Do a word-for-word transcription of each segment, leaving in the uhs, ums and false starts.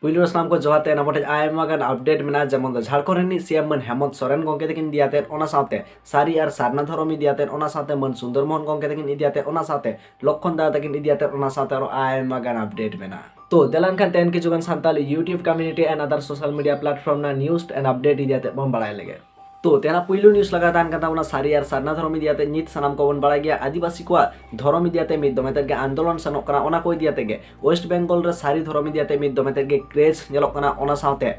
ᱯᱩᱭᱞᱩ ᱨᱮ ᱥᱟᱱᱟᱢ ᱠᱚ ᱡᱚᱦᱟᱨ ᱛᱮ, ᱚᱱᱟ ᱯᱚᱨᱮ ᱟᱭᱢᱟ ᱜᱟᱱ ᱟᱯᱰᱮᱴ ᱢᱮᱱᱟᱜᱼᱟ, ᱡᱮᱢᱚᱱ ᱫᱚ ᱡᱷᱟᱲᱠᱷᱚᱸᱰ ᱨᱤᱱᱤᱡ ᱥᱤ ᱮᱢ ᱢᱟᱹᱱ ᱦᱮᱢᱚᱱᱛ ᱥᱚᱨᱮᱱ ᱜᱚᱢᱠᱮ ᱛᱟᱹᱠᱤᱱ ᱤᱫᱤ ᱟᱛᱮᱫ, ᱚᱱᱟ ᱥᱟᱶᱛᱮ ᱥᱟᱹᱨᱤ ᱟᱨ ᱥᱟᱨᱱᱟ ᱫᱷᱚᱨᱚᱢ ᱤᱫᱤ ᱟᱛᱮᱫ, ᱚᱱᱟ ᱥᱟᱶᱛᱮ ᱢᱟᱹᱱ ᱥᱩᱱᱫᱚᱨ ᱢᱳᱦᱚᱱ ᱜᱚᱢᱠᱮ ᱛᱟᱹᱠᱤᱱ ᱤᱫᱤ ᱟᱛᱮᱫ, ᱚᱱᱟ ᱥᱟᱶᱛᱮ ᱞᱚᱠᱠᱷᱚᱱ ᱫᱟᱫᱟ ᱛᱟᱹᱠᱤᱱ ᱤᱫᱤ ᱟᱛᱮᱫ, ᱚᱱᱟ ᱥᱟᱶᱛᱮ ᱟᱨᱚ ᱟᱭᱢᱟ ᱜᱟᱱ ᱟᱯᱰᱮᱴ ᱢᱮᱱᱟᱜᱼᱟ᱾ ᱛᱚ ᱫᱮᱞᱟ ᱮᱱᱠᱷᱟᱱ ᱛᱮᱦᱮᱧ ᱠᱤᱪᱷᱩ ᱜᱟᱱ Santali YouTube community and other social media platform ᱨᱮᱱᱟᱜ news and update ᱤᱫᱤ ᱟᱛᱮᱫ ᱵᱚᱱ ᱵᱟᱲᱟᱭ ᱞᱮᱜᱮ᱾ ᱛᱚ ᱛᱮᱦᱮᱧᱟᱜ ᱯᱩᱭᱞᱩ news ᱞᱮᱠᱟ ᱛᱟᱦᱮᱱ ᱠᱟᱱ ᱛᱟᱵᱚᱱᱟ ᱥᱟᱹᱨᱤ ᱟᱨ ᱥᱟᱨᱱᱟ ᱫᱷᱚᱨᱚᱢ ᱤᱫᱤ ᱟᱛᱮᱫ᱾ ᱱᱤᱛ ᱥᱟᱱᱟᱢ ᱠᱚᱵᱚᱱ ᱵᱟᱲᱟᱭ ᱜᱮᱭᱟ, ᱟᱹᱫᱤᱵᱟᱹᱥᱤ ᱠᱚᱣᱟᱜ ᱫᱷᱚᱨᱚᱢ ᱤᱫᱤ ᱟᱛᱮᱫ ᱢᱤᱫ ᱫᱚᱢᱮ ᱛᱮᱫ ᱜᱮ ᱟᱱᱫᱳᱞᱚᱱ ᱥᱮᱱᱚᱜ ᱠᱟᱱᱟ, ᱚᱱᱟ ᱠᱚ ᱤᱫᱤ ᱟᱛᱮᱫ ᱜᱮ᱾ ᱳᱭᱮᱥᱴ ᱵᱮᱝᱜᱚᱞ ᱨᱮ ᱥᱟᱹᱨᱤ ᱫᱷᱚᱨᱚᱢ ᱤᱫᱤ ᱟᱛᱮᱫ ᱢᱤᱫ ᱫᱚᱢᱮ ᱛᱮᱫ ᱜᱮ ᱠᱨᱮᱡᱽ ᱧᱮᱞᱚᱜ ᱠᱟᱱᱟ᱾ ᱚᱱᱟ ᱥᱟᱶᱛᱮ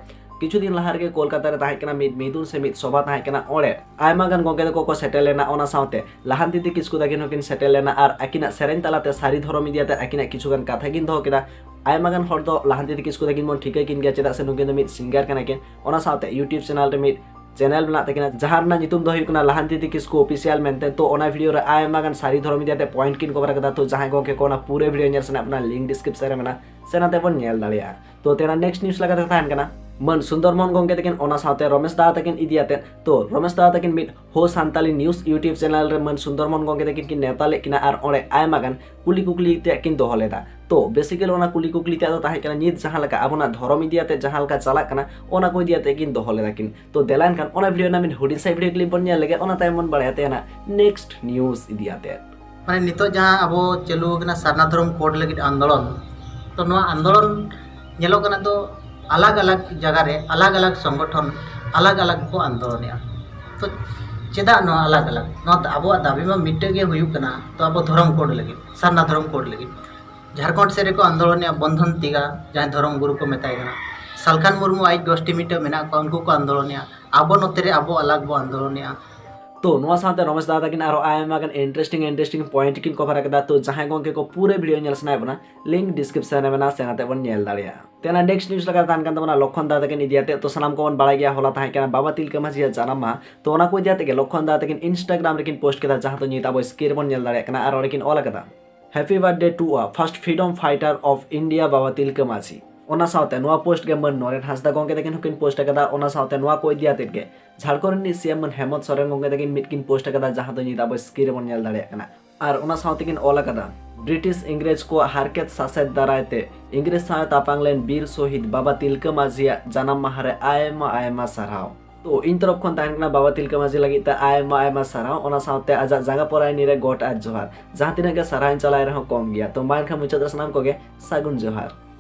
ᱠᱤᱪᱷᱩ ᱫᱤᱱ ᱞᱟᱦᱟ ᱨᱮᱜᱮ ᱠᱳᱞᱠᱟᱛᱟ ᱨᱮ ᱛᱟᱦᱮᱸ ᱠᱟᱱᱟ ᱢᱤᱫ ᱢᱤᱫᱩᱱ ᱥᱮ ᱢᱤᱫ ᱥᱚᱵᱷᱟ ᱛᱟᱦᱮᱸ ᱠᱟᱱᱟ, ᱚᱸᱰᱮ ᱟᱭᱢᱟ ᱜᱟᱱ ᱜᱚᱢᱠᱮ ᱛᱟᱠᱚ ᱠᱚ ᱥᱮᱴᱮᱨ ᱞᱮᱱᱟ᱾ ᱚᱱᱟ ᱥᱟᱶᱛᱮ ᱞᱟᱦᱟᱱᱛᱤ ᱠᱤᱥᱠᱩ ᱛᱟᱹᱠᱤᱱ ᱦᱚᱸᱠᱤᱱ ᱥᱮᱴᱮᱨ ᱞᱮᱱᱟ ᱟᱨ ᱟᱹᱠᱤᱱᱟᱜ ᱥᱮᱨᱮᱧ ᱛᱟᱞᱟᱛᱮ ᱥᱟᱹᱨᱤ ᱫᱷᱚᱨᱚᱢ ᱤᱫᱤ ᱟᱛᱮᱫ ᱟᱹᱠᱤᱱᱟᱜ ᱠᱤᱪᱷᱩ ᱜᱟᱱ ᱠᱟᱛᱷᱟ ᱠᱤᱱ ᱫᱚᱦᱚ ᱠᱮᱫᱟ᱾ ᱟᱭᱢᱟ ᱜᱟᱱ ᱦᱚᱲ ᱫᱚ ᱞᱟᱦᱟᱱᱛᱤ ᱠᱤᱥᱠᱩ ᱛᱟᱹᱠᱤᱱ ᱵᱚᱱ ᱴᱷᱤᱠᱟᱹ ᱠᱤᱱ ᱜᱮᱭᱟ, ᱪᱮᱫᱟᱜ ᱥᱮ ᱱᱩᱠᱤᱱ ᱫᱚ ᱢᱤᱫ ᱥᱤᱝᱜᱟᱨ ᱠᱟᱱᱟ ᱠᱤᱱ᱾ ᱚᱱᱟ ᱥᱟᱶᱛᱮ YouTube ᱪᱮᱱᱮᱞ ᱨᱮ ᱢᱤᱫ ᱪᱮᱱᱮᱞ ᱢᱮᱱᱟᱜ ᱛᱟᱹᱠᱤᱱᱟ, ᱡᱟᱦᱟᱸ ᱨᱮᱱᱟᱜ ᱧᱩᱛᱩᱢ ᱫᱚ ᱦᱩᱭᱩᱜ ᱠᱟᱱᱟ ᱞᱟᱦᱟᱱᱛᱤ ᱠᱤᱥᱠᱩ ᱚᱯᱷᱤᱥᱤᱭᱟᱞ ᱢᱮᱱᱛᱮ᱾ ᱛᱚ ᱚᱱᱟ ᱵᱷᱤᱰᱤᱭᱳ ᱨᱮ ᱟᱭᱢᱟ ᱜᱟᱱ ᱥᱟᱹᱨᱤ ᱫᱷᱚᱨᱚᱢ ᱤᱫᱤ ᱠᱟᱛᱮ ᱯᱚᱭᱮᱱᱴ ᱠᱤᱱ ᱠᱚᱵᱷᱟᱨ ᱠᱟᱫᱟ᱾ ᱛᱚ ᱡᱟᱦᱟᱸᱭ ᱜᱚᱢᱠᱮ ᱠᱚ ᱚᱱᱟ ᱯᱩᱨᱟᱹ ᱵᱷᱤᱰᱤᱭᱳ ᱧᱮᱞ ᱥᱟᱱᱟᱭᱮᱫ ᱵᱚᱱᱟ, ᱞᱤᱝᱠ ᱰᱤᱥᱠᱨᱤᱯᱥᱚᱱ ᱨᱮ ᱢᱮᱱᱟᱜᱼᱟ, ᱥᱮᱱ ᱟᱛᱮ ᱵᱚᱱ ᱧᱮᱞ ᱫᱟᱲᱮᱭᱟᱜᱼᱟ᱾ ᱛᱚ ᱛᱮᱦᱮᱧᱟᱜ ᱱᱮᱠᱥᱴ ᱱᱤᱭᱩᱡᱽ ᱞᱮᱠᱟᱛᱮ ᱛᱟᱦᱮᱱ ᱠᱟᱱᱟ ᱢᱟᱹᱱ ᱥᱩᱱᱫᱚᱨ ᱢᱳᱦᱚᱱ ᱜᱚᱢᱠᱮ ᱛᱟᱹᱠᱤᱱ, ᱚᱱᱟ ᱥᱟᱶᱛᱮ ᱨᱚᱢᱮᱥ ᱫᱟᱫᱟ ᱛᱟᱹᱠᱤᱱ ᱤᱫᱤ ᱟᱛᱮ᱾ ᱛᱚ ᱨᱚᱢᱮᱥ ᱫᱟᱫᱟ ᱛᱟᱹᱠᱤᱱ ᱢᱤᱫ ᱦᱳ ᱥᱟᱱᱛᱟᱞᱤ ᱱᱤᱭᱩᱡᱽ YouTube ᱪᱮᱱᱮᱞ ᱨᱮ ᱢᱟᱹᱱ ᱥᱩᱱᱫᱚᱨ ᱢᱳᱦᱚᱱ ᱜᱚᱢᱠᱮ ᱛᱟᱹᱠᱤᱱ ᱠᱤᱱ ᱱᱮᱣᱛᱟ ᱞᱮᱫ ᱠᱤᱱᱟ ᱟᱨ ᱚᱸᱰᱮ ᱟᱭᱢᱟ ᱜᱟᱱ ᱠᱩᱞᱤ ᱠᱩᱠᱞᱤ ᱛᱮᱭᱟᱜ ᱠᱤᱱ ᱫᱚᱦᱚ ᱞᱮᱫᱟ᱾ ᱛᱚ ᱵᱮᱥᱤᱠᱟᱞᱤ ᱚᱱᱟ ᱠᱩᱞᱤ ᱠᱩᱠᱞᱤ ᱛᱮᱭᱟᱜ ᱫᱚ ᱛᱟᱦᱮᱸ ᱠᱟᱱᱟ ᱱᱤᱛ ᱡᱟᱦᱟᱸ ᱞᱮᱠᱟ ᱟᱵᱚᱱᱟᱜ ᱫᱷᱚᱨᱚᱢ ᱤᱫᱤ ᱟᱛᱮ ᱡᱟᱦᱟᱸ ᱞᱮᱠᱟ ᱪᱟᱞᱟᱜ ᱠᱟᱱᱟ, ᱚᱱᱟ ᱠᱚ ᱤᱫᱤ ᱟᱛᱮ ᱠᱤᱱ ᱫᱚᱦᱚ ᱞᱮᱫᱟ ᱠᱤᱱ᱾ ᱛᱚ ᱫᱮᱞᱟ ᱮᱱᱠᱷᱟᱱ ᱚᱱᱟ ᱵᱷᱤᱰᱤᱭᱳ ᱨᱮᱱᱟᱜ ᱢᱤᱫ ᱦᱩᱰᱤᱧ ᱥᱟᱹᱦᱤᱡ ᱵᱷᱤᱰᱤᱭᱳ ᱠᱞᱤᱯ ᱵᱚᱱ ᱧᱮᱞ ᱞᱮᱜᱮ, ᱚᱱᱟ ᱛᱟᱭᱚᱢ ᱵᱚᱱ ᱵᱟᱲᱟᱭᱟ ᱛᱮᱦᱮᱧᱟᱜ ᱱᱮᱠᱥᱴ ᱱᱤᱭᱩᱡᱽ ᱤᱫᱤ ᱟᱛᱮ᱾ ᱢᱟᱱᱮ ᱱᱤᱛᱚᱜ ᱡᱟᱦᱟᱸ ᱟᱵᱚ ᱪᱟᱹᱞᱩ ᱟᱠᱟᱱᱟ ᱥᱟᱨᱱᱟ ᱫᱷᱚᱨᱚᱢ ᱠᱳᱰ ᱞᱟᱹᱜᱤᱫ ᱟᱱᱫᱳᱞᱚᱱ, ᱛᱚ ᱱᱚᱣᱟ ᱟᱱᱫᱳᱞᱚᱱ ᱧᱮᱞᱚᱜ ᱠᱟᱱᱟ ᱫᱚ ᱟᱞᱟᱜᱽ ᱟᱞᱟᱜᱽ ᱡᱟᱭᱜᱟ ᱨᱮ ᱟᱞᱟᱜᱽ ᱟᱞᱟᱜᱽ ᱥᱚᱝᱜᱚᱴᱷᱚᱱ ᱟᱞᱟᱜᱽ ᱟᱞᱟᱜᱽ ᱠᱚ ᱟᱱᱫᱳᱞᱚᱱᱮᱜᱼᱟ᱾ ᱛᱚ ᱪᱮᱫᱟᱜ ᱱᱚᱣᱟ ᱟᱞᱟᱜᱽ ᱟᱞᱟᱜᱽ? ᱱᱚᱣᱟ ᱫᱚ ᱟᱵᱚᱣᱟᱜ ᱫᱟᱹᱵᱤ ᱢᱟ ᱢᱤᱫᱴᱮᱡ ᱜᱮ ᱦᱩᱭᱩᱜ ᱠᱟᱱᱟ, ᱛᱚ ᱟᱵᱚ ᱫᱷᱚᱨᱚᱢ ᱠᱳᱰ ᱞᱟᱹᱜᱤᱫ, ᱥᱟᱨᱱᱟ ᱫᱷᱚᱨᱚᱢ ᱠᱳᱰ ᱞᱟᱹᱜᱤᱫ᱾ ᱡᱷᱟᱲᱠᱷᱚᱸᱰ ᱥᱮᱫ ᱨᱮᱠᱚ ᱟᱱᱫᱳᱞᱚᱱᱮᱜᱼᱟ ᱵᱚᱱᱫᱷᱚᱱ ᱛᱤᱜᱟ, ᱡᱟᱦᱟᱸᱭ ᱫᱷᱚᱨᱚᱢ ᱜᱩᱨᱩ ᱠᱚ ᱢᱮᱛᱟᱭ ᱠᱟᱱᱟ᱾ ᱥᱟᱞᱠᱷᱟᱱ ᱢᱩᱨᱢᱩ ᱟᱡ ᱜᱳᱥᱴᱤ ᱢᱤᱫᱴᱮᱡ ᱢᱮᱱᱟᱜ ᱠᱚᱣᱟ, ᱩᱱᱠᱩ ᱠᱚ ᱟᱱᱫᱳᱞᱚᱱᱮᱜᱼᱟ᱾ ᱟᱵᱚ ᱱᱚᱛᱮ ᱨᱮ ᱟᱵᱚ ᱟᱞᱟᱜᱽ ᱵᱚ ᱟᱱᱫᱳᱞᱚᱱᱮᱜᱼᱟ᱾ ᱛᱚ ᱱᱚᱣᱟ ᱥᱟᱶᱛᱮ ᱨᱚᱢᱮᱥ ᱫᱟᱫᱟ ᱛᱟᱹᱠᱤᱱ ᱟᱨᱚ ᱟᱭᱢᱟ ᱜᱟᱱ ᱤᱱᱴᱟᱨᱮᱥᱴᱤᱝ ᱤᱱᱴᱟᱨᱮᱥᱴᱤᱝ ᱯᱚᱭᱮᱱᱴ ᱠᱤᱱ ᱠᱚᱵᱷᱟᱨ ᱟᱠᱟᱫᱟ᱾ ᱛᱚ ᱡᱟᱦᱟᱸᱭ ᱜᱚᱢᱠᱮ ᱠᱚ ᱯᱩᱨᱟᱹ ᱵᱷᱤᱰᱤᱭᱳ ᱧᱮᱞ ᱥᱟᱱᱟᱭᱮᱫ ᱵᱚᱱᱟ, ᱞᱤᱝᱠ ᱰᱤᱥᱠᱨᱤᱯᱥᱚᱱ ᱨᱮ ᱢᱮᱱᱟᱜᱼᱟ, ᱥᱮᱱ ᱟᱛᱮ ᱵᱚᱱ ᱧᱮᱞ ᱫᱟᱲᱮᱭᱟᱜᱼᱟ᱾ ᱛᱮᱱᱟ ᱱᱮᱠᱥᱴ ᱱᱤᱭᱩᱡᱽ ᱞᱮᱠᱟ ᱛᱟᱦᱮᱱ ᱠᱟᱱ ᱛᱟᱵᱚᱱᱟ ᱞᱚᱠᱠᱷᱚᱱ ᱫᱟᱫᱟ ᱛᱟᱹᱠᱤᱱ ᱤᱫᱤ ᱟᱛᱮ᱾ ᱛᱚ ᱥᱟᱱᱟᱢ ᱠᱚᱵᱚᱱ ᱵᱟᱲᱟᱭ ᱜᱮᱭᱟ ᱦᱚᱞᱟ ᱛᱟᱦᱮᱸ ᱠᱟᱱᱟ ᱵᱟᱵᱟ ᱛᱤᱞᱠᱟᱹ ᱢᱟᱹᱡᱷᱤᱭᱟᱜ ᱡᱟᱱᱟᱢ ᱢᱟᱦᱟ᱾ ᱛᱚ ᱚᱱᱟ ᱠᱚ ᱤᱫᱤ ᱟᱛᱮ ᱜᱮ ᱞᱚᱠᱠᱷᱚᱱ ᱫᱟᱫᱟ ᱛᱟᱹᱠᱤᱱ ᱤᱱᱥᱴᱟᱜᱨᱟᱢ ᱨᱮᱠᱤᱱ ᱯᱳᱥᱴ ᱠᱮᱫᱟ, ᱡᱟᱦᱟᱸ ᱫᱚ ᱱᱤᱛ ᱟᱵᱚ ᱥᱠᱨᱤᱱ ᱨᱮᱵᱚᱱ ᱧᱮᱞ ᱫᱟᱲᱮᱭᱟᱜ ᱠᱟᱱᱟ ᱟᱨ ᱚᱸᱰᱮ ᱠᱤᱱ ᱚᱞ ᱟᱠᱟᱫᱟ, Happy birthday to a first freedom fighter of India, ᱵᱟᱵᱟ ᱛᱤᱞᱠᱟᱹ ᱢᱟᱹᱡᱷᱤ᱾ ᱚᱱᱟ ᱥᱟᱶᱛᱮ ᱱᱚᱣᱟ ᱯᱳᱥᱴ ᱜᱮ ᱢᱟᱹᱱ ᱱᱚᱨᱮᱱ ᱦᱟᱸᱥᱫᱟ ᱜᱚᱢᱠᱮ ᱛᱟᱹᱠᱤᱱ ᱦᱚᱸᱠᱤᱱ ᱯᱳᱥᱴ ᱟᱠᱟᱫᱟ᱾ ᱚᱱᱟ ᱥᱟᱶᱛᱮ ᱱᱚᱣᱟ ᱠᱚ ᱤᱫᱤ ᱟᱛᱮᱫ ᱜᱮ ᱡᱷᱟᱲᱠᱷᱚᱸᱰ ᱨᱤᱱᱤᱡ ᱥᱤ ᱮᱢ ᱢᱟᱹᱱ ᱦᱮᱢᱚᱱᱛ ᱥᱚᱨᱮᱱ ᱜᱚᱢᱠᱮ ᱛᱟᱹᱠᱤᱱ ᱢᱤᱫ ᱠᱤᱱ ᱯᱳᱥᱴ ᱟᱠᱟᱫᱟ, ᱡᱟᱦᱟᱸ ᱫᱚ ᱱᱤᱛ ᱟᱵᱚ ᱥᱠᱨᱤᱱ ᱨᱮᱵᱚᱱ ᱧᱮᱞ ᱫᱟᱲᱮᱭᱟᱜ ᱠᱟᱱᱟ᱾ ᱟᱨ ᱚᱱᱟ ᱥᱟᱶ ᱛᱮᱠᱤᱱ ᱚᱞ ᱟᱠᱟᱫᱟ, ᱵᱨᱤᱴᱤᱥ ᱤᱝᱨᱮᱡᱽ ᱠᱚᱣᱟᱜ ᱦᱟᱨᱠᱮᱛ ᱥᱟᱥᱮᱛ ᱫᱟᱨᱟᱭ ᱛᱮ ᱤᱝᱨᱮᱡᱽ ᱥᱟᱶ ᱛᱟᱯᱟᱢ ᱞᱮᱱ ᱵᱤᱨ ᱥᱚᱦᱤᱫ ᱵᱟᱵᱟ ᱛᱤᱞᱠᱟᱹ ᱢᱟᱹᱡᱷᱤᱭᱟᱜ ᱡᱟᱱᱟᱢ ᱢᱟᱦᱟ ᱨᱮ ᱟᱭᱢᱟ ᱟᱭᱢᱟ ᱥᱟᱨᱦᱟᱣ᱾ ᱛᱚ ᱤᱧ ᱛᱚᱨᱚᱯ ᱠᱷᱚᱱ ᱛᱟᱦᱮᱱ ᱠᱟᱱᱟ ᱵᱟᱵᱟ ᱛᱤᱞᱠᱟᱹ ᱢᱟᱹᱡᱷᱤ ᱞᱟᱹᱜᱤᱫ ᱛᱮ ᱟᱭᱢᱟ ᱟᱭᱢᱟ ᱥᱟᱨᱦᱟᱣ, ᱚᱱᱟ ᱥᱟᱶᱛᱮ ᱟᱡᱟᱜ ᱡᱟᱸᱜᱟ ᱯᱚᱨᱟᱭᱱᱤ ᱨᱮ ᱜᱚᱰ ᱟᱨ ᱡᱚᱦᱟᱨ᱾ ᱡᱟᱦᱟᱸ ᱛᱤᱱᱟᱹᱜ ᱜᱮ ᱥᱟᱨᱦᱟᱣ ᱤᱧ ᱪᱟᱞᱟᱭ ᱨᱮᱦᱚᱸ ᱠᱚᱢ ᱜᱮᱭᱟ᱾ ᱛᱚ ᱢᱟ ᱮᱱᱠᱷᱟᱱ ᱢᱩᱪᱟᱹᱫ ᱨᱮ ᱥᱟᱱᱟᱢ ᱠᱚᱜᱮ ᱥᱟᱹᱜᱩᱱ ᱡᱚᱦᱟᱨ᱾